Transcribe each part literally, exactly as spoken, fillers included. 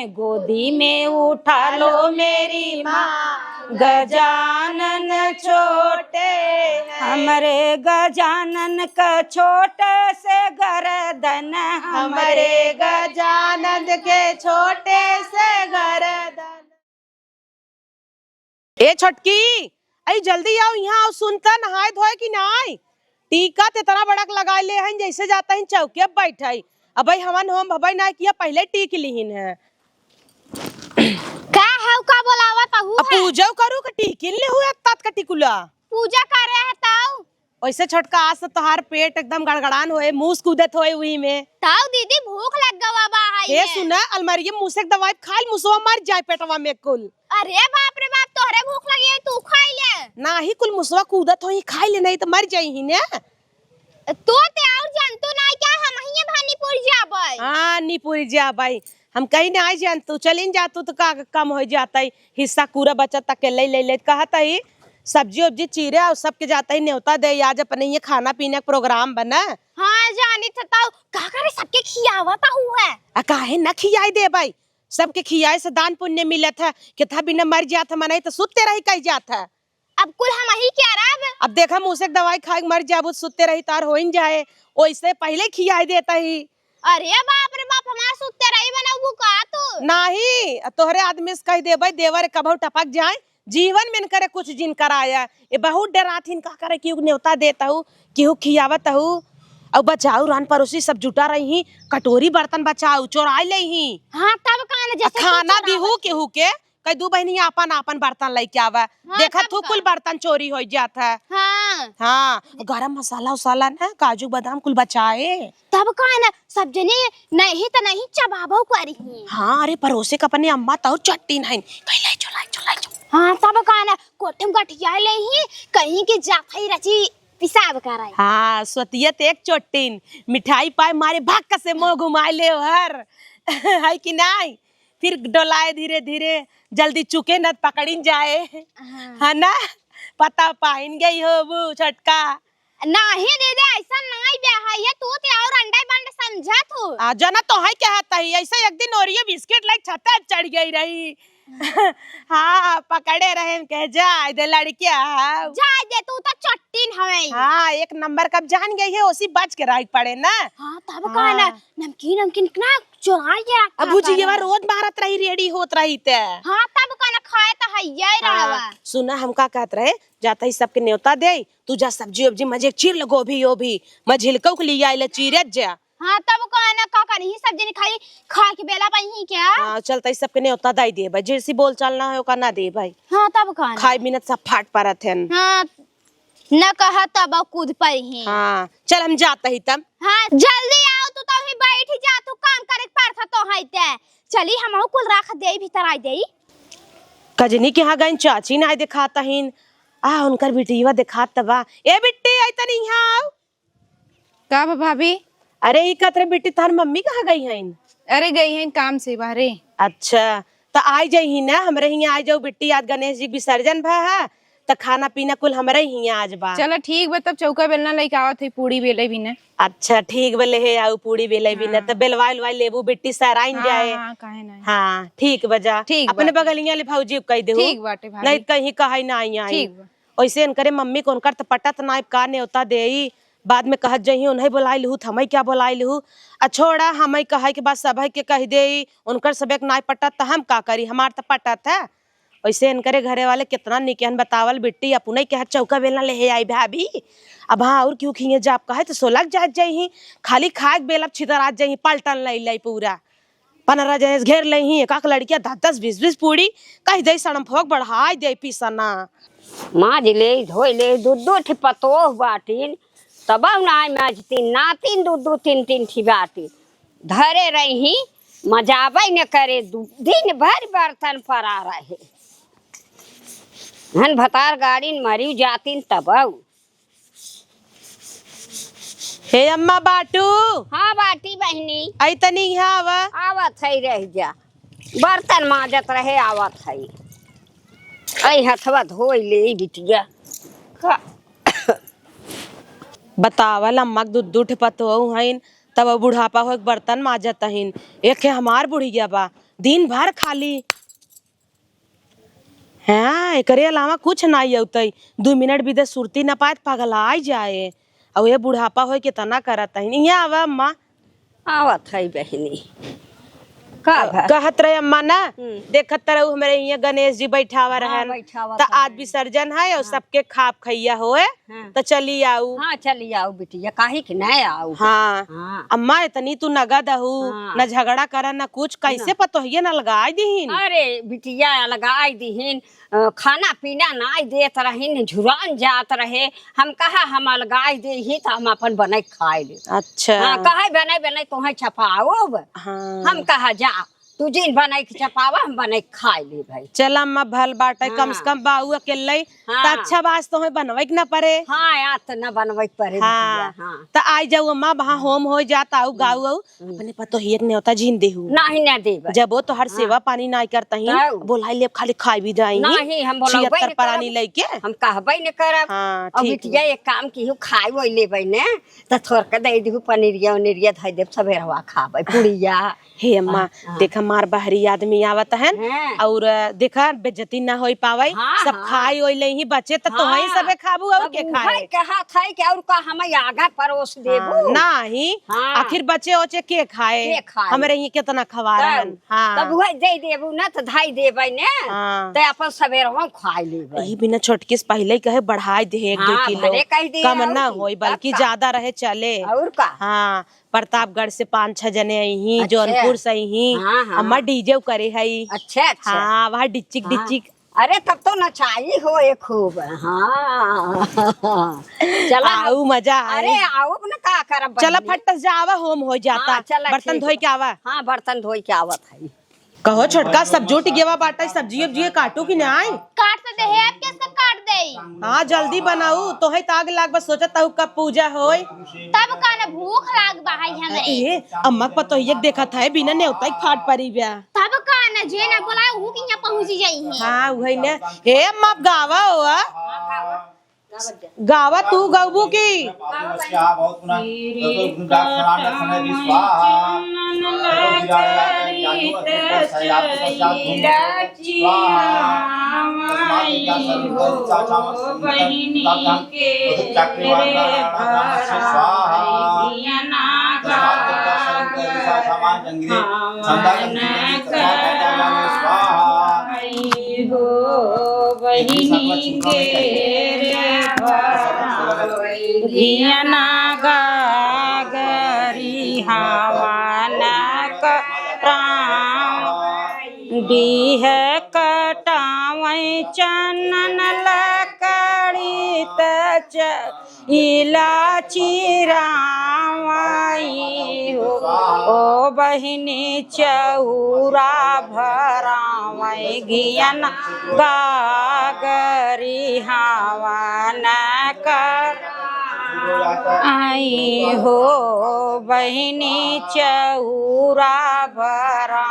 गोदी में उठा लो मेरी माँ, गजानन छोटे हैं। हमरे गजानन का छोटे से गरदन, हमरे गजानन के छोटे से गरदन। ए छोटकी, अई जल्दी आओ, यहाँ आओ, सुन त, नहाए धोए कि नाई? टीका त इतना बड़क लगाए ले हन, जैसे जाता ही चौके पे बैठे। अबे हवन होम भबे ना किया, पहले टीक लिहिन है। का है, का बोलावत हऊ अब है? पूजा करू का टीकिन ले हुआ तात का टिकुला? पूजा करे है तऊ। वैसे छोटका, आज से तोहार पेट एकदम गड़गड़ान होए, मूस कूदत होए उही में। तऊ दीदी, भूख लग गवा बा, हाय हे ये। सुना, अलमारी में मूसे के दवाई खाइल, मुसवा मर जाए पेटवा में कुल। अरे बाप रे बाप, तोहरे भूख लगी है, तू खाई ले। नाही, कुल मुसवा कूदत होई, खाई ले, नहीं तो मर जाई ही ने। तू ते और जान, तू ना क्या, हम ही भानी पुर जाबै। हाँ, नी पुर जाबै। हम कहीं ना आई जान, तू चलिन जा, तू तो का कम हो जाता है, हिस्सा पूरा बचत तक के ले, ले, ले, कहत ही, सब्जी उब्जी चीरे और सबके जाता ही न्योता दे, आज अपने ये खाना पीना का प्रोग्राम बना। हाँ, जानी था, तऊ का करे, सबके खियावत हऊ है। आ काहे ना खियाई देबै, सबके खियाए से दान पुण्य मिलत है। केथा बिना मर जात है मनई, तो सुत्ते रही कही जात है। अब कुल हम ही क्या रब? अब देखा, मूसे के दवाई खाए के मर जाबू, सुत्ते रही तार होइन जाए, ओइसे पहले खियाए देता ही। अरे बाप रे बाप, हमार सुत्ते रही बनाऊ का तू? नाही, तोहरे आदमी से कह देबै, देवर कभौ टपक जाए, जीवन में करे कुछ जिन कराया। ये बहुत डरात हिन, का करे, केहू न्योता देत हऊ, केहू खियावत हऊ। अब बचाऊ, रान पड़ोसी सब जुटा रही ही, कटोरी बर्तन बचाऊ, चोराई ले ही। हाँ, तब का न, आ जैसे तू खाना चोरावत दिहू ही। केहू के, कई दू बहिनी आपन आपन बर्तन लेके आवा। हाँ, देखत तब हू का? कुल बर्तन चोरी हो जात है। हाँ। हाँ, गरम मसाला उसाला ना, काजू बादाम कुल बचाए। तब का ना, सब जने नहीं त नहीं चबाबो करी। हाँ, अरे पड़ोसे के अपने अम्मा तो चट्टी नहीं, कहीं ले चो, ले चो, ले चो। हाँ, तब का ना, कोठम गठिया ले ही, कहीं के जात ही रची पिसाब कराई। हाँ, स्वतिया ते एक चोटिन, मिठाई पाए मारे भाग से मुँह घुमाए ले हर, है कि नहीं? फिर डोलाए धीरे धीरे, जल्दी चुके न पकड़िन जाए। हाँ। है ना? पता पाइन गई होबू छोटका। नाही दीदी, ऐसा नाही बे है, ये तू ते और अंडा बंड समझत हू। आ, जना तो है क्या है तही, ऐसे एक दिन ओरियो बिस्किट लाइक छत चढ़ गई रही। हाँ, पकड़े रहे, कहे, "जाए दे लड़किया।" जाए दे, तू तो चट्टीन हवे। हाँ, एक नंबर का जान गई है, उसी बच के रह पड़े ना। हाँ, तब हाँ। का ना, नमकीन, नमकीन ना चुराई के रखा अब भुजिया कर। रोज मारत रही, रेडी होत रही ते। हाँ, तब का ना, खाए तो है ये हाँ, रड़वा। सुना, हम का कहत रहे, जाता ही सबके न्योता दे, तू जा सब्जी उब्जी मजे चीर ले, गोभी ओभी, मझिलकौ के लिए आइले चीरत जा। हाँ, तब कहा ना, का करी, सब जने खाली खाए के बेला पाई ही क्या? हाँ, चलता ही सबके न्योता दाई दे भाई, जैसी बोल चाल ना हो का ना दे भाई। हाँ, तब कहा ना। खाए बिना सब फाट परत हन। हाँ, न कहा तब कूद पाई ही। हाँ, चल हम जाता ही तब। हाँ, जल्दी आओ, तू तो ही बैठ जा, तू काम करे के पड़ता तो है ते। चली हम कुल रख दे भीतर आई दे। कजनी के यहाँ गइन चाची ना दिखाता हिन। आ, उनकर बिटिया दिखात बा। ए बिट्टी, आई तनी यहाँ आओ। का बा भाभी? अरे, ई कहत रहे, बिट्टी, तोहर मम्मी कहाँ गई हईन? अरे, गई हईन काम से बाहरे। अच्छा, त आई जाई ही ना, हमरे हियाँ आई जाऊ बिट्टी, आज गणेश जी के विसर्जन भा है, त खाना पीना कुल हमरे हियाँ आज बा। चला ठीक बा, तब चौका बेलना लइके आवत है, पूड़ी बेले भी ना। अच्छा, ठीक बा, ले हे आऊ पूड़ी बेले भी ना, हाँ। त बेलवाई उलवाई लेबू बिट्टी, सराइन हाँ, जाए। हाँ, काहे ना। हाँ, ठीक बा, जा। ठीक अपने बाटे। बगलिया ले भौजी के कह देहू। ठीक बाटे भाभी। नहीं त कहीं कहे ना आई, आई। ठीक बा। ओइसे इनकरे मम्मी को उनकर त पटत नाई, का नेवता देई, बाद में कहत जइहीं, "उन्हें बोलाइ लिहू, त हमई क्या बोलाइ लिहू?" आ छोड़ा, हमई कहइ के बाद सबई के कहि देई, उनकर सबे के नाई पटत, त हम का करी, हमार त पटत है। ओइसे इनकरे घरे वाले कितना निकेहन बतावल बिट्टी, अपनई कहत चौका बेलना लेहे आई भाभी। अब हाँ, अउर केहू खियाँ जाब कहइ, त सोलग जात जइहीं, खाली खाए के बेलब छितरात जइहीं, पलटन लइ लइ पूरा। पनरह जने से घेर लेही, एक एक लड़किया दस दस बीस बीस पूड़ी, कहि देई सड़म फोक बढ़ाइ देई पीसना। माज ले, धोइ ले, दू दू ठे पतोह बाटिन, तबउ नाइ माजतिन, नातिन दू दू तीन तीन ठी बाटिन। धरे रही, मजाबइ न करे, दू दिन भर बर्तन परा रहे। हन भतार गाड़िन मरिउ जातिन तबउ। हे अम्मा बाटू। हाँ बाटी बहिनी। अइ तनी इहाँ आवा। आवत है, रह जा। बर्तन माजत रहे, आवत है। अइ हथवा धोइ ले बिटिया। का बतावल अम्मा के दू दू ठे पतोहू हइन, तब बुढ़ापा होइके बर्तन माजत हइन। एक है हमार बुढ़िया बा, दिन भर खाली। हाँ, एकरे अलावा कुछ नाई अउतई। दू मिनट बिदे सुरती न पाए त पगलाइ जाए। अउ ये बुढ़ापा होए केतना करत हइन। इहाँ आवा अम्मा। आवत हई बहिनी। का भा? कहत रहे अम्मा ना, हम्म। देखत त रहू हमरे इहाँ गणेश जी बैठावा हाँ, रहन। बैठावा त आज हई। विसर्जन है अउर हाँ। सबके खाब खइया होए। हाँ। त चली आऊ। हाँ, चली आऊ बिटिया, काहे कि नाहीं आऊ। हाँ। हाँ। अम्मा, इतनी तू नगद अहू, हाँ। न झगड़ा करा, न कुछ, कैसे ना। पतोहिया न अलगाइ दिहिन? अरे बिटिया, अलगाइ दिहिन, अ, खाना पीना नाहीं देत रहिन, झुरान जात रहे। हम कहा हम अलगाइ देही त हम अपन बनाइ खाइ लेब। अच्छा। हाँ, कहे बनाइ बनाइ तोहे चपाउब। हाँ। हम कहा जा, तू जिन बनाइ के चपावा, हम बनाइ के खाइ लेब भाई। चल अम्मा, भल बाटे, कम से हाँ। कम बाऊ अकेले, हाँ। त अच्छा बास तोहे बनवइ के न परे। हाँ, यार, त न बनवइ के परे हाँ। बिटिया, हाँ। त आइ जाऊ अम्मा, वहाँ होम होइ जात, आऊ गाऊ आऊ, हम्म। अपने पतोहिया के नेवता जिन देहू। नाहीं, न देब। जब वो तोहर हाँ। सेवा पानी नाहीं करतही, तब। बोलाइ लेब, खाली खाइ भी जाई। नाहीं, हम बोलबइ छिहत्तर न परानी करब। लइके। हम कहबइ न करब। हाँ, अउ ठीक बिटिया, बा। एक काम किहू, खाइ वइ लेबइ न, त थोरका दइ दिहू, पनीरिया उनीरिया धइ देब, सबेरवा खाबइ, पुड़िया। हे अम्मा, हाँ, हाँ। देखा, मार बहरी आदमी आवत हन, हाँ। अउर देखा, बेइज्जती ना होइ पावइ, हाँ, सब हाँ। खाइ ओइ लेइहीं बचे, त तोहई हाँ। सबे खाबू, अउर तब के उहइ खाए? कहत हई कि अउर का हमइ आगा परोस हाँ, देबू? नाहीं, हाँ। आखिर बचे ओचे के खाए? के खाए? हमरे इहाँ केतना खवा तब, रहन। हाँ। तब उहइ दइ देबू न, त धइ देबइ न, हाँ। त अपन सबेरवा खाइ लेबइ। ई बिना छोटकी से पहिले ही कहे बढ़ाइ दे एक दो हाँ, किलो। भले कहि दिया कम अउर ना की, होई, तब बल्कि का? ज्यादा रहे चले। अउर का? हाँ, प्रतापगढ़ से पाँच छह जने अइहीं, अच्छा। जौनपुर से अइहीं। हाँ, हाँ। अम्मा DJ करे हई। अच्छा, अच्छा। हाँ, वहाँ डिचिक, हाँ। डिचिक। अरे, तब तो नचाई होए खूब। हाँ। चला। आऊ मजा आई। अरे, आऊ न का करब चला बहिनी। फट से आवा, होम होइ जाता। हाँ, चला, बर्तन ठीक धोइ बा। के आवा। हाँ, बर्तन धोइ के आवत हई। कहो छोटका, सब जुट गेवा बाटइ, सब्जी उब्जी काटू कि नाहीं? काट त देहे, अब कैसे काट देई? हाँ, जल्दी बनाऊ, तोहइ त आग लाग बा, सोचत हऊ कब पूजा होई। तब का न, भूख लाग बा है हमरे। ए, अम्मा के पतोहिया के देखत है, बिना नेवता के फाट परी बा। तब का न, जे न बोलाए, ऊ के यहाँ पहुँची जाई है। हाँ, उहइ न। ए अम्मा, अब गावा हो, आ? गावा, तू गउबू की? स्वाहा। हो बहिनी के रे भरावै धियना गागरी हवन करावै। डीह कटावै चनन लकड़ी त च इलाची रावई हो, ओ बहिनी चौरा भरावई धियना गागरी हवन करावई हो, बहिनी चौरा भरा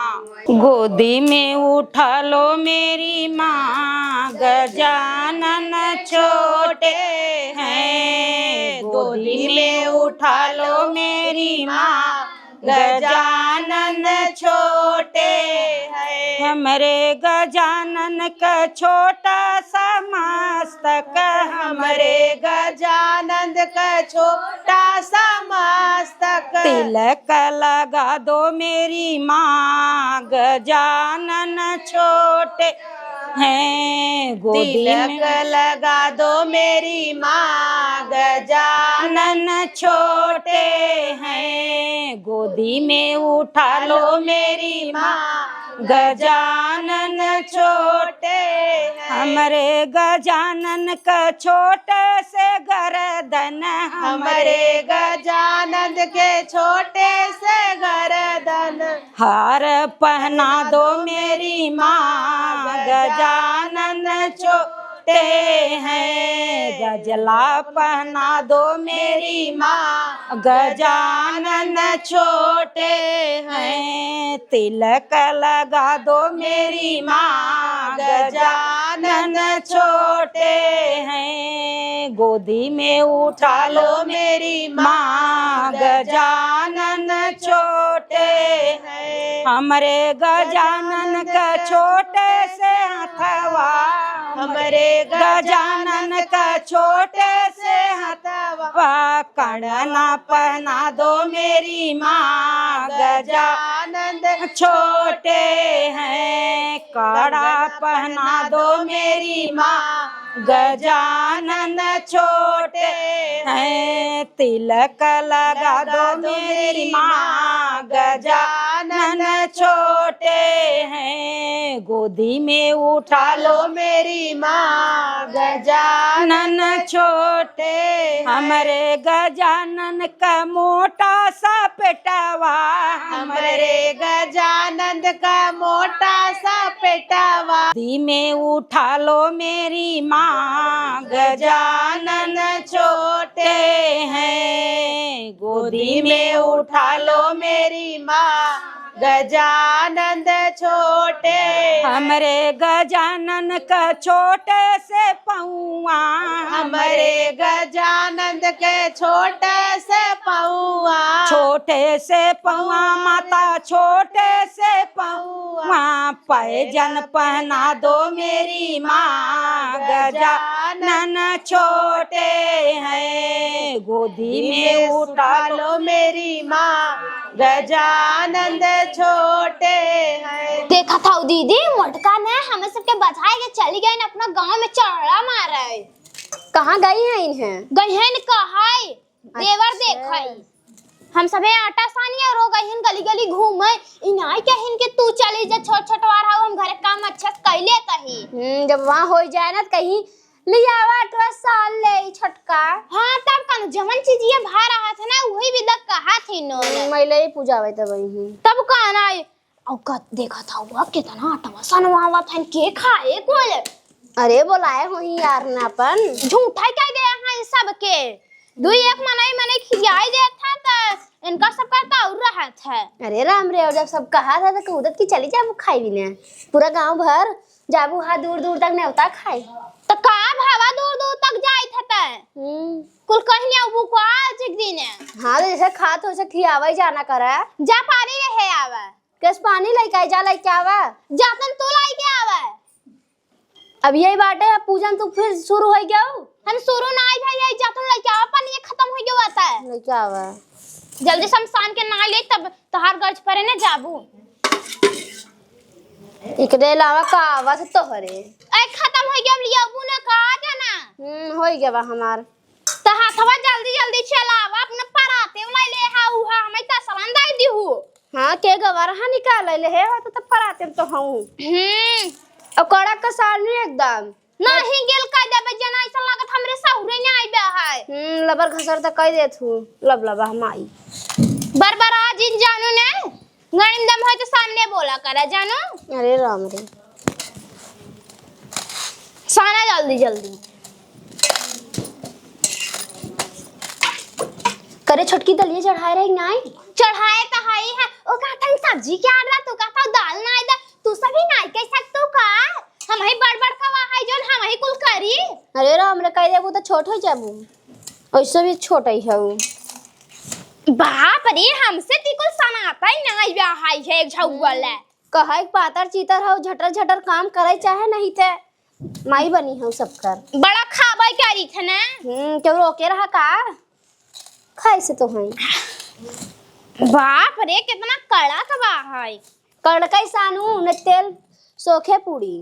गोदी में उठा लो मेरी माँ, गजानन छोटे हैं। गोदी में उठा लो मेरी माँ, गजानन छोटे हैं। हमरे गजानन का छोटा सा मस्तक, हमरे गजानन का छोटा सा मस्तक। तिलक लगा दो मेरी माँ, गजानन छोटे हैं गोदी में। तिलक लगा दो मेरी माँ, गजानन छोटे हैं, गोदी में उठा लो मेरी माँ, गजानन छोटे हैं। हमरे गजानन का छोटे से गरदन, हमरे गजानन के छोटे से गरदन। हार पहना दो मेरी माँ, गजानन छोटे हैं। गजला पहना दो मेरी माँ, गजानन छोटे हैं। तिलक लगा दो मेरी माँ, गजानन छोटे हैं, गोदी में उठा लो मेरी माँ। गजानन छोटे हैं, हमरे गजानन का छोटे से हथवा, हमरे गजानन का छोटे से हथवा, कड़ना पहना दो मेरी माँ। गजानन छोटे हैं, कड़ा पहना दो मेरी माँ। गजानन छोटे हैं, तिलक लगा दो मेरी माँ। गजानन छोटे हैं, गोदी में उठा लो मेरी माँ। गजानन छोटे हैं, हमरे गजानन का मोटा सा पेटवा, हमरे गजानन का मोटा सा पेटवा। गोदी में उठा लो मेरी माँ। गजानन छोटे हैं, गोदी में उठा लो मेरी माँ। गजानन छोटे, हमरे गजानन का छोटे से पौआ, हमरे गजानन के छोटे से पौआ, छोटे से पौआ माता, छोटे से पौआ, पैजन पहना दो मेरी माँ। गजानन छोटे हैं, गोदी में उठा लो मेरी माँ। गजानन छोटे हैं। देखा था दीदी, मोटका ने हमें सबके बजाए के चली गई अपना गांव में चढ़ा मारे। कहाँ गई हैं इन्हें? गई हैं न कहाई, देवर अच्छा। देखई। हम सबे आटा सानी और हो गई हैं गली गली घूमे। इनाई कहिन कि तू चली जा, छोट छोट वार हऊ, हम घरे काम अच्छे से कैले तही। हम्म, जब वहाँ हो जाए ना तो कहीं लियावा अठारह साल ले ई छोटका। हाँ, तब कन जवन चीज ये भा रहा था ना, वही विदा कहा थी नो। हम्म, मैं ले पूजा आवे तब वही। तब कहना है, और का देखा था वो कितना आटवा सनवावा था, के खाए कोले। अरे, बोलाए होही यार ना अपन। झूठा कह दे यहाँ ये सब के। दू एक मनई मनई खियाई देत है त इनका सबका त और रहत है। अरे राम रे, और जब सब कहा था तो कूदत की चली जाबू खाई भी ना। पूरा गांव भर जाबू हा दूर दूर तक नेवता खाए। त का भावा दूर दूर तक जाई था तै? हम्म। कुल कहीं अबू को आज एक दिन है। हाँ, तो जैसे खात हो, वैसे खियावे जाना करे। जा पानी रहे आवे। केस पानी लेके आई, जा लेके आवे। जातन तू लेके आवे। अब यही बाटे, अब पूजन तू फिर शुरू हो गया हो। हम शुरू ना आई भाई, यही जातन लेके आवे, पानी ये खत्म हो गया होता है। लेके आवे। जल्दी शमशान के नहा ले, तब तोहार गर्ज परे ने जाबू। एकरे अलावा का आवत तोहरे? ए, खत्म हो गया, अब लियाबू ना का जाना। हम्म, हो गया बा हमार। त हाथवा जल्दी जल्दी चलावा, अपने पराते वाला ले हा उहा, हमें त सलाम दाई दिहू। हाँ, के गवार हा निकाल ले हे हो, तो, तो पराते में तो हूँ। हम्म। और कड़क का साल नहीं एकदम। नहीं गेल का देबे जना, ऐसा लागत हमरे सहुरे नहीं आइबे है। हम्म, लबर घसर त कह देत हूँ, लब लबा हम आई। बरबरा जिन जानू ने, गरम दम होय तो सामने बोला करा जानू। अरे राम रे। साना जल्दी जल्दी। करे छोटकी दलिया चढ़ाए रही नाई? चढ़ाए तो हई है। ओ कहतन सब्जी के order, तू कहता दाल नाई दे। तू सभी नाई कह सकतू का? हम ही बड़ बड़ कवा है जोन हम ही कुल करी। अरे राम रे, कह देबू तो छोट हो जाबू। ऐसे भी छोट ही है वो। बाप रे, हमसे ती कुल सनाता ही नाई बा है एक झौगल है। कहे के पातर चीतर हौ, झटर झटर काम करे चाहे नहीं ते माई बनी हौ सबकर। बड़ा खाबै करी थे ना। हम्म, क्यों रोके रहा का? खाए से तो हैं। बाप रे, कितना कड़क बा है। कड़कई सानू, न तेल सोखे पूरी।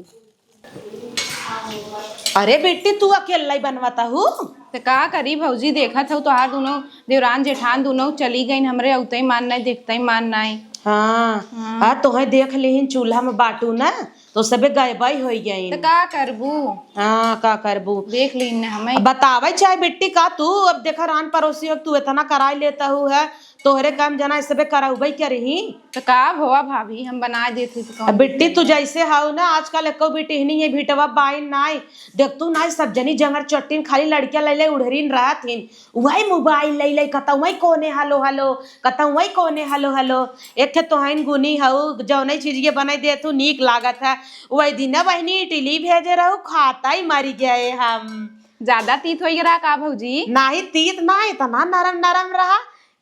अरे बेटी, तू अकेल्लइ बनवत हू? त का करी भौजी, देखत हऊ तोहार दुनो देवरान जेठान दुनो चली गइन, हमरे अउतइ मान नाई, देखतइ मान नाई। हाँ, हाँ। आ तोहइ देख लिहिन चूल्हा में बाटू ना, तो सबे गइबइ होइ गइन। त का करबू? हाँ, का करबू? देख लिहिन ना हमइ। अब बतावइ चाहे बेटी का तू, अब देखा रान परोसी, अब तू एतना कराइ लेत हऊ है, तोहरे काम जना सबे करउबे करही। तो का भवा भाभी, हम बनाए देत ही तो अब कौन बिट्टी, तू जैसे हऊ ना, आजकल एको बिटिहनी है, भिटवा बाइन नाई। देख तू नाई, सब जनी जंगर चट्टीन खाली लड़किया लैले उढ़रीन रहत हिन। वही मोबाइल लैले, कतौ वही कोने हलो हलो, कतौ वही कोने हलो हलो। एक ठे तोहन गुनी हऊ, जौने चीज ये बनाई दे तू नीक लागत है। वही दिन बहिनी इडली भेजे रहू, खाता ही मरी गए हम। ज्यादा तीत होई रहा का भौजी? नाही, तीत ना, इतना नरम नरम रहा।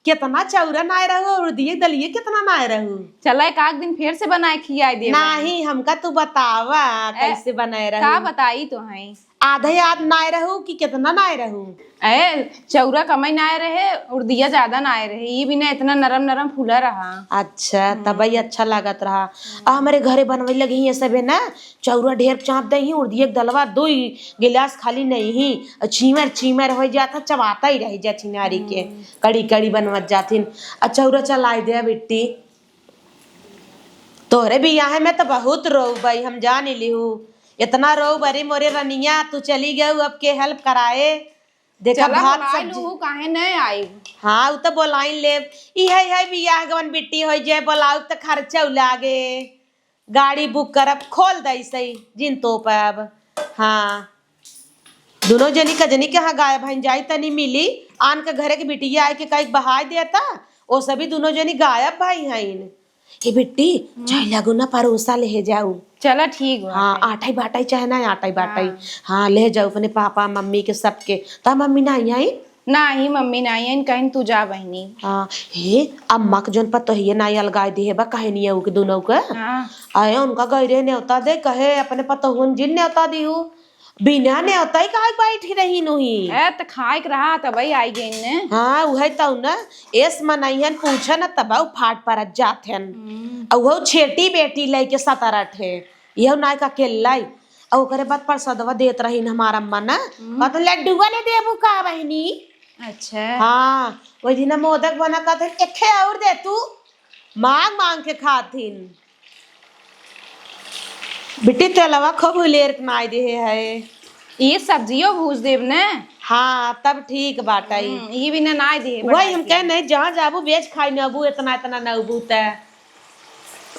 कितना चौरा नाय रहू, और दिए दलिए कितना नाय रहू। चला, एक आध दिन फिर से बनाए खियाए देब। नाही, हमका तू बतावा, ए, कैसे बनाए रहू? का बताई तो है? आधे आध नाय रहू कि कितना नाय रहू? ए, चौरा कमाई नाय रहे, उर्दिया ज्यादा नाय रहे, ये बिना इतना नरम नरम फूला रहा। अच्छा, हम्म। तबई अच्छा लागत रहा। आ, हमरे घरे बनवे लगी ये सबे ना, चौरा ढेर चाप दे ही, उर्दिया के दलवा दो ही गिलास खाली नहीं ही, और चीमर चीमर हो जाता, चबाता ही रह जा छिनारी के, हम्म। कड़ी कड़ी बनवत जाथिन। आ चौरा चलाए दे बिट्टी, तोहरे बियाहे में तो बहुत रोउबई, हम जान लिहू। इतना रोउब, अरे मोरे रनिया, तू चली गऊ, अब के help कराए? देखा चला, भात बोलाए सब्जी। लूहू, काहे नहीं आई? हाँ, उ तो बोलाइन लेब। इहे, इहे बियाह गवन बिट्टी होई जे, बोलाउब तो खर्चा लागे। गाड़ी book करब, खोल दई सही, जिन तो पाब। हाँ, दुनो जनी का जनी के यहाँ गायब हइन, जाई तनी मिली, आन के घरे के बिटिया आए के कई बहाय देता, ओ सभी दुनो जनी गायब भाई हइन। ए बिट्टी, हम्म। चाहे लागू ना परोसा ले जाऊ। चला ठीक बा। हाँ, आटाई बाटाई चाहे ना आटाई बाटाई। हाँ। हाँ, ले जाऊ अपने पापा मम्मी के सबके। ता मम्मी ना आई? नाही, मम्मी नाही आइन, कहिन तू जा बहिनी। हाँ, हे, अम्मा के जौन पतोहिए नाही अलगाए दिहे बा, कहे नहीं आऊ के दुनौ के। हाँ। आए, उनका गैरे न्योता दे, कहे अपने पतोहुन जिन न्योता दिहू। बिना न्योता ही काहे बैठी रही नुही? ए, त खाए के रहा, तबई आई गई ने। हाँ, उहे तौ न, एस मनइहन पूछे न, तबऊ फाट परत जात हन। हम्म। अउ उहो छेटी बेटी लइके सतरठ है, इहो नाय का अकेल्लाई। अउ ओकरे बाद परसदवा देत रहीन हमार अम्मा ना, हम्म। कहत, "लड्डुआ ले देबू का बहिनी?" अच्छा। हाँ, वही दिन मोदक बना कहत, "एखे और दे तू।" मांग मांग के खाथिन। बिट्टी, तेलवा खूब हुलेर के नाय देहे है। ये सब्जियो भूज देब ने। हाँ, तब ठीक बाटई। हम्म, ये भी ना नाय देहे, वही बनाए हम के। कहे नहीं, जहाँ जाबू बेच खाई न अबू, इतना इतना न अबू त।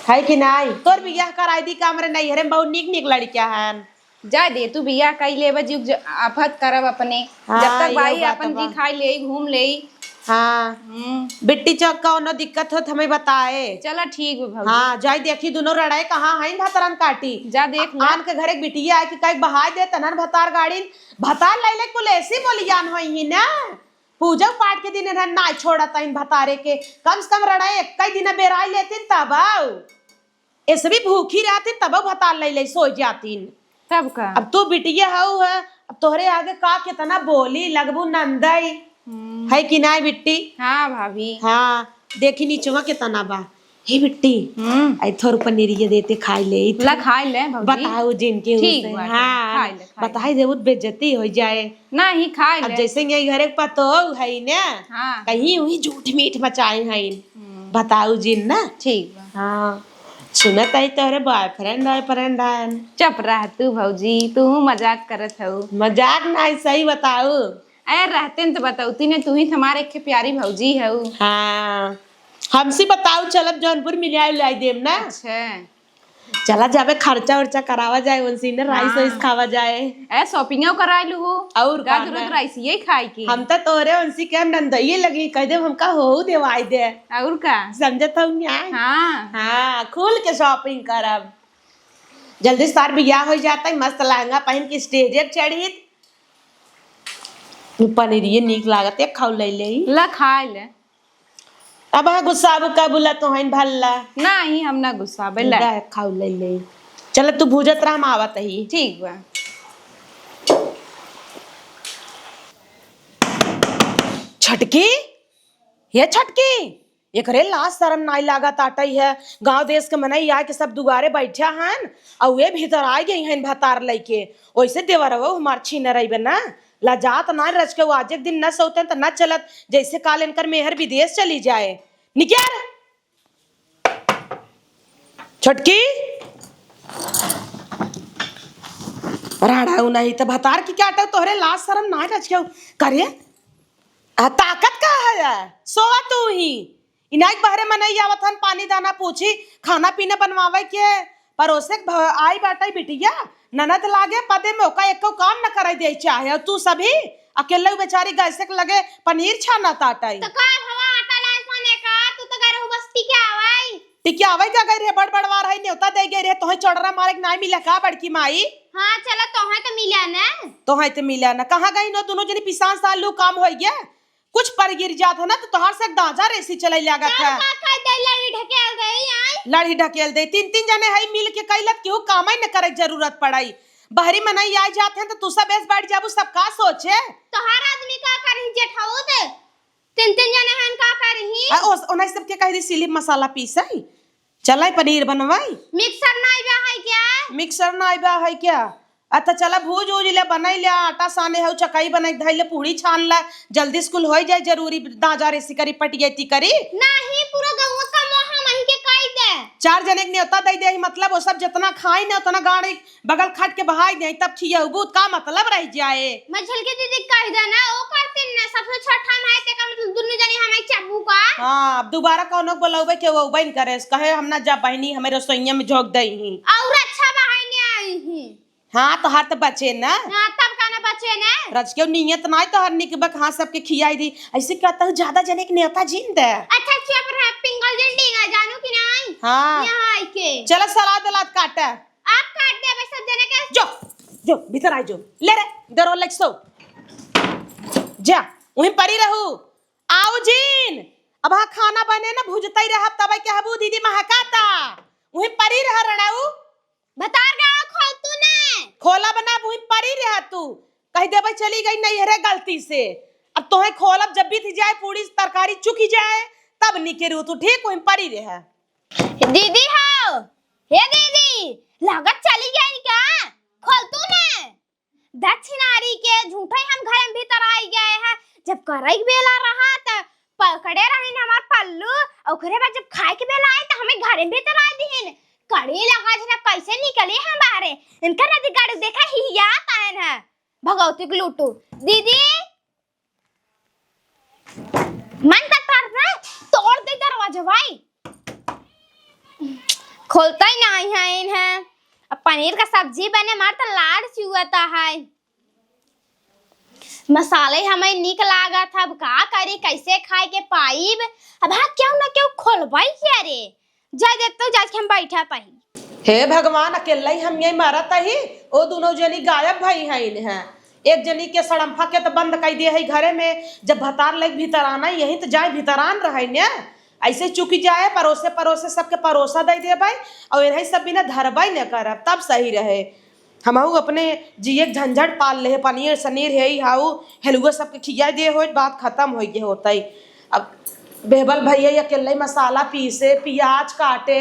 है कि नाय? तोर बियाह कराई दी का हमरे नैहरे में बहुत नीक नीक लड़किया हन। जाए दे, तू बियाह कई लेबे, जुग ज-, आफत करब अपने। हाँ, जब तक इहो भाई बात अपन बा। जी खाई लेई, घूम लेई। हाँ। हम्म। बिट्टी चौक कौनो दिक्कत हो त हमें बताए। चला ठीक बा भौजी। हाँ, जाई देखी दुनो रड़ाई कहाँ हईन भतरन काटी। जा देख ले। आन के घरे के बिटिया आए कि कई बहाय दे तनन भतार गाड़ीन। भतार लैले कुल ऐसी बोलियान होई ही ना। पूजा पाठ के दिन इन्हन नाय छोड़त हईन भतारे के। कम से कम रड़ाई एक कई दिन बेराई लेतिन तब आओ। ऐसे भी भूखी रहतिन, तबो भतार लई लई सो जातिन। तब का? अब तू बिटिया हऊ है, अब तोहरे आगे का कितना बोली, लगबू नंदई। हम्म। है कि नाय बिट्टी? हाँ भाभी। हाँ, देखी नीचवा कितना बा। हे बिट्टी, हम्म। आई थोर पनीरिया देते खाई ले। ला खाई ले भौजी। बताऊ जिनके ठीक उसे। बाटे, हाँ, खाई ले, खाई ले। बताई देबू त बेइज्जती हो जाए। नाही, खाई अब ले। जैसे ये घरे के पतोह है ना, हाँ। कहीं हुई झूठ मीठ मचाए हैं। हम्म। बताऊ जिन ना। ठीक बा। हाँ। सुनत आई तोहरे boyfriend, boyfriend आन। चुप रह तू भौजी, तू मजाक करत हऊ। मजाक नाही, सही बताऊ। ए, रहते न तो बतौती ने, तू ही त हमारे एक प्यारी भौजी हऊ। हाँ, हमसे बताऊ, चलब जौनपुर मिलाई उलाई देब ना। अच्छा। चला जाबे, खर्चा उर्चा करावा जाए, उनसे ने rice हाँ। वाइस खावा जाए। ए, shopping कराए लू हो। और का का जरूरत ना? Rice ये खाए की। हम तो तोरे उनसे के हम नंदइये लगी, कह देब हमका हो देवाई दे। और का? समझत हऊ न्याय? हाँ। हाँ, खुल के shopping करब। जल्दी सार बियाह हो जाता है, मस्त लहंगा पहन के stage पर चढ़ी। पनीरिये नीक लागत, एक खाऊ ले ले। ला खाए ले। अब हाँ गुस्साबू का बोला तो हईन भल्ला। नाही, हम ना गुस्साबे, ले। दा, खाऊ ले ले। चल तू भूजत रह, हम आवत ही। ठीक बा। छटकी, हे छटकी, एकरे लाज शरम नाई लागत आटई है। गांव देश के मनई आए के सब दुआरे बैठा हन, अउ वे भीतर आ गई हन भतार लइके। ओइसे देवरवो हमार छीन रही ना, लजात ना रच के, वो आज एक दिन न सोते त न चलत, जैसे काल इनकर मेहर विदेश चली जाए। निक्यार छोटकी, राड़ा उ नहीं त भतार की क्या आटा, तोहरे लाज शरम ना रच के करे। आ, ताकत का है? सोवा तू ही। इनाई के बहरे मनई आवत हन, पानी दाना पूछी, खाना पीना बनवावे के, परोसे के भ-, आई बाटई बिटिया, ननद लागे पदे में ओका एको काम न करे दे चाहे, और तू सभी अकेले बेचारी गैसे के लगे पनीर छाना ताटई। तो का भवा आटा लाए साने का, तू तो गए रहू बस टिके आवई। टिके आवई का गई रहे, बड़ बड़वार है, न्योता दे गई रहे, तोहे चौड़रा मारे के नाई मिला का बड़की माई? हाँ, चला तोहे तो मिला ना। तोहे तो मिला ना, कहाँ गई नो दोनों जनी पिसान सालू काम होई गया? कुछ पर गिर जात है ना, तो तोहार से दाजा रेसी चले लागत तब है। का कर दे, लड़ी ढकेल दे, आई। लड़ी ढकेल दे, तीन तीन जने है मिल के कैलत, केहू कामे न करे जरूरत पड़ाई। बहरी मनई आ जात है, तो तू सब ऐस बैठ जाबू, सब का सोचे? तोहार आदमी का करही जेठाऊ दे? तीन तीन जने हैं, का करही? आ, ओस-, ओनाई सबके कह दी, सिली मसाला पीसई। चलाई पनीर बनवाई। मिक्सर नाई बा है क्या? मिक्सर नाई बा है क्या? अच्छा चला भूज उज ले, बनाई ले, आटा साने हऊ, चकाई बनाई, धई ले, पूड़ी छान ले, जल्दी स्कूल होई जाए, जरूरी दाजा रेसी करी, पटियती करी। नहीं, पूरा गौवा का मोह हम ही के काई दे। चार जने के न्योता दे दे, मतलब वो सब जितना खाई ना उतना गाड़ी बगल खट के बहाई दे, तब खियबू, का मतलब रह जाए? मझलके दीदी कह दे ना, वो करतीन ना, सबसे छोट हम है, ते का मतलब दुनू जनी हम एक चाबू का। हाँ, अब दोबारा कौनो बोलौबे के वो बन करे, कहे हम ना जा बहनी, हमें रसोइया में झोंक दे ही। और अच्छा बहाने आई ही। हाँ, तोहार तो बचे ना। हाँ, तब का ना बचे ना। रजकेऊ नियत नाई तोहर निक बक, हाँ, सबके खियाई दी। ऐसे कहता हूँ, ज्यादा जने के न्योता जिन दे। अच्छा, चुप रह, पिंगल जन डींगा, जानू कि नाई? हाँ। यहाँ आई के। चलो, सलाद उलाद काटे। आप काट दे, बस सब जने के। जो, जो, भीतर आई जो। ले रे, डरो लग सो। जा, वहीं परी रहू। आऊ जिन। अब हाँ खाना बने ना, भुजतई रहब, तबे कहबू दीदी महकाता। वहीं परी रह रणऊ। भतार गावा खोल तू ने। खोलब ना, वहीं परी रह तू। कह देबे चली गई नैहरे गलती से। अब तोहे खोलब, जब बीत जाए, पूड़ी तरकारी चुकी जाए, तब निकरू तू, ठीक वहीं परी रह। दीदी हो, हे दीदी, लागत चली गई का? खोल तू ने। दक्षिणारी के झूठे हम घर में भीतर आई गए हैं। जब करे के बेला रहा त पकड़े रहिन हमार पल्लू, ओकरे बाद जब खाए के बेला आए त हमें घर में भीतर आई दिहिन। कड़ी लगा थे, कैसे निकली हम बाहरे? इनका नदी गाड़ी देखा ही याद आयन है। भगवती के लूटू। दीदी, मन तो करता है तोड़ दे दरवाजा भाई। खोलता ही नहीं है इन्हें। अब पनीर का सब्जी बने, मार तो लाड़ चुआता है। मसाले हमें निक लागत है, अब का करी, कैसे खाए के पाइब? अब हाँ, क्यों ना क्यों खोलबाई क्या रे? जा दे तो, जाके हम बैठा तही। हे भगवान, अकेले ही हम यही मरत ही, ओ दोनों जनी गायब भई हैं इन्हें। एक जनी के सड़म्फा के तो बंद कर दिए है घरे में, जब भतार लेके भीतर आना ही यही तो जाए भीतरान रहे ने। ऐसे चुकी जाए, परोसे परोसे सबके परोसा दे देबै, और इन्हें सब बिना धरबै न करब, तब सही रहे। हमहू अपने जिए के झंझट पाल ले, पनीर सनीर है हाउ, हेलुआ सबके खिया दे होत, बात खत्म हो गए होतई। अब बेहबल भैया अकेले मसाला पीसे, पियाज काटे,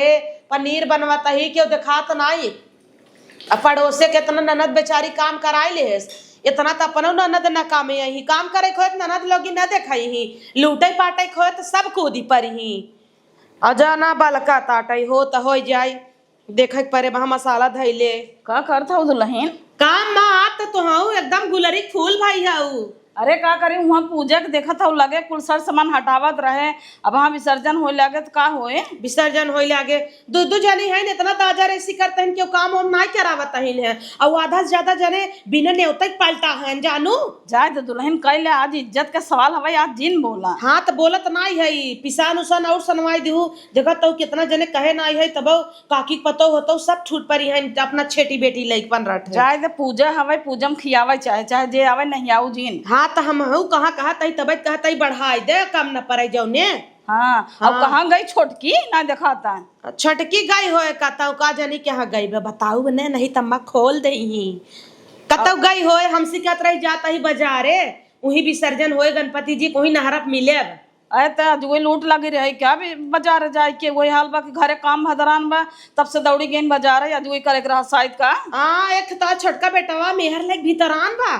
पनीर बनवत ही, केहू देखात नाई। अब पड़ोसे के इतना ननद बेचारी काम कराई लेहेस, इतना त अपनो ननद न कामे आई, काम करे खोत ननद लोगी न देखई ही, लूटे पाटे खोत सब कूदी परी ही। अजा ना बलका ताटई हो त हो जाई। देखे के परे बा मसाला धइले। का करत हऊ दुलहिन? काम मा आत तो हऊ, एकदम गुलरी फूल भाई हऊ। अरे का करी, उहाँ पूजा के देखत हऊ लगे कुल सर सामान हटावत रहे, अब हाँ विसर्जन होए लागे त का होए? विसर्जन होए लागे, दू दू जनी है, इतना ताजा रेसी करते हैं, क्यों काम वाम नाई करावत हैं है, और आधा से ज्यादा जने बिना नेवते के पलटा हैं, जानू। जाए तो दुलहिन, कइले आज इज्जत के सवाल हवे, आज जिन बोला। हाँ, तो बोलत नाई है, पिसान उसान और सनवाई दिहू, देखत हऊ कितना जने कहे नाई है, तब काकी के पतोह होतउ सब छूट परी हैं, अपना छेटी बेटी लइकपन रट है। जाए दे, पूजा हवे, पूजा में खियावे चाहे, चाहे जे आवे, नहीं आऊ जिन। हाँ, त हमहू कहाँ कहत हई, तबे कहत हई बढ़ाई दे, कम न पड़े जौने। हाँ, अब हाँ। कहाँ गई छोटकी, ना देखाता। छोटकी गई होए, कतौ का जानी कहाँ गई बे, बताऊ ने, नहीं त अम्मा खोल देही। कतौ अब गई होए, हमसे कहत रही जात ही बाजारे, उही विसर्जन होए गणपति जी के, उही नहरप मिलेब। अरे, त आज वही लूट लगी रही क्या? अभी बाजार जाए के वही हाल बा कि घरे काम भदरान बा, तब से दौड़ी गईन बाजार, आज वही करे के रहा शायद का। हाँ, एक त छोटका बेटवा मेहर लेक भीतरान बा।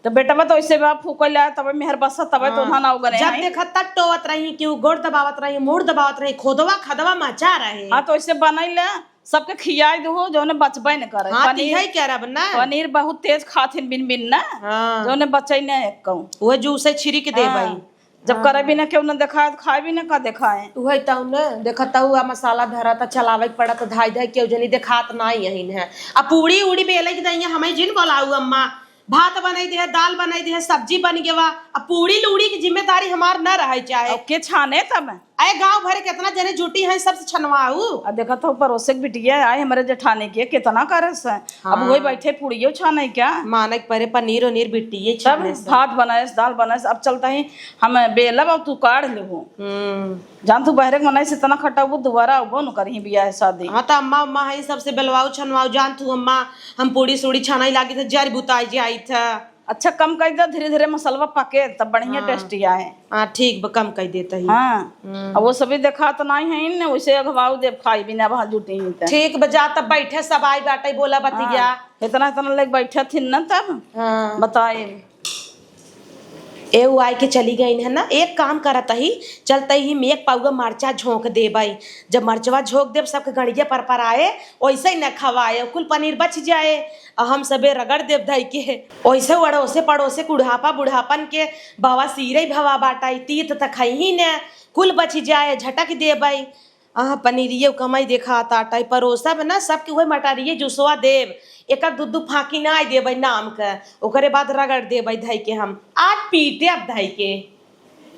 त बेटवा तो ऐसे बा, फूकल आए, तब मेहर बसा, तब तो हाँ। ना उगने जब आई। देखा तब टोवत रही, कि उ गोड़ दबावत रही, मूड़ दबावत रही, खोदवा खदवा मचा रहे। हाँ, तो ऐसे बनाई ले, सबके खियाई दो, जौने बचबे न करे। हाँ, पनीर, तिहे करब ना। पनीर बहुत तेज खाथिन बिन बिन ना, हाँ। जौने बचई न एक कहूँ। वो जूसे छिड़क दे हाँ। भाई। जब हाँ। करे भी ना केहू ना देखाए, तो खाए भी ना का देखाए। उहे तउ न, देखत हऊ, आ मसाला धरत, आ चलावे के पड़त, धाई धाई केहू जनी देखात नाई अहिन है। आ पूड़ी उड़ी बेले के दइया, हमें जिन बोलाऊ अम्मा, भात बनाई दे, दाल बनाई दे, सब्जी बन गवा, आ पूड़ी लूड़ी की जिम्मेदारी हमार न रहे चाहे। अब के छाने तब? अरे गाँव भर के केतना जने जुटी हैं, सबसे छनवाऊ। आ देखत हऊ, परोसे के बिटिया आए हमरे जेठानी के, केतना करस है। अब हाँ। वही बैठे पूड़ियो छाने क्या? माने के परे पनीर उनीर बिटिये तब छाने से। भात बनाएस, दाल बनाएस, अब चलता ही हम बेलब और तू काढ़ लेहू। हम्म। जान तू बहरे के मनई से इतना खटाऊ, दोबारा अउबो न करही बियाह शादी। हाँ, त अम्मा, अम्मा है सबसे बेलवाऊ छनवाऊ, जान तू अम्मा, हम पूड़ी सूड़ी छाना ही लागी थे, जर बुताई जाई थे। अच्छा, कम कर दे, धीरे धीरे मसलवा पके, तब बढ़िया हाँ। टेस्टी आए। हाँ, ठीक बा, कम कर देते ही। हाँ। हम्म। अब वो सभी देखा तो नहीं है इन, वैसे अघवाऊ देव खाई बिना वहाँ जुटी ही त। ठीक बा, जा तब बैठे सब आई बाटे, बोला बतिया। हाँ, इतना, इतना लोग बैठे थिन न तब हाँ। बताए। ए, उ आए के चली गई है ना, एक काम करत ही, चलते ही में एक पाउआ मरचा झोंक देबई। जब मरचवा झोंक देब, सबके गड़िया पर पर आए, वैसे ही न खवाए, कुल पनीर बच जाए, और हम सबे रगड़ देब धई के। वैसे अड़ोसे पड़ोसे कुढ़ापा बुढ़ापन के बवासीर ही भवा बाटाई, तीत त खइही न, कुल बच जाए, झटक देबई। अहाँ पनीरिये कमाई देखा ताटाई, परोसब ना, सबके उहे मटारिये जूसवा देब, एक दू दू फाँकी नाई देबई नाम के, ओकरे बाद रगड़ देबई धई के हम। आज पीटेब धई के।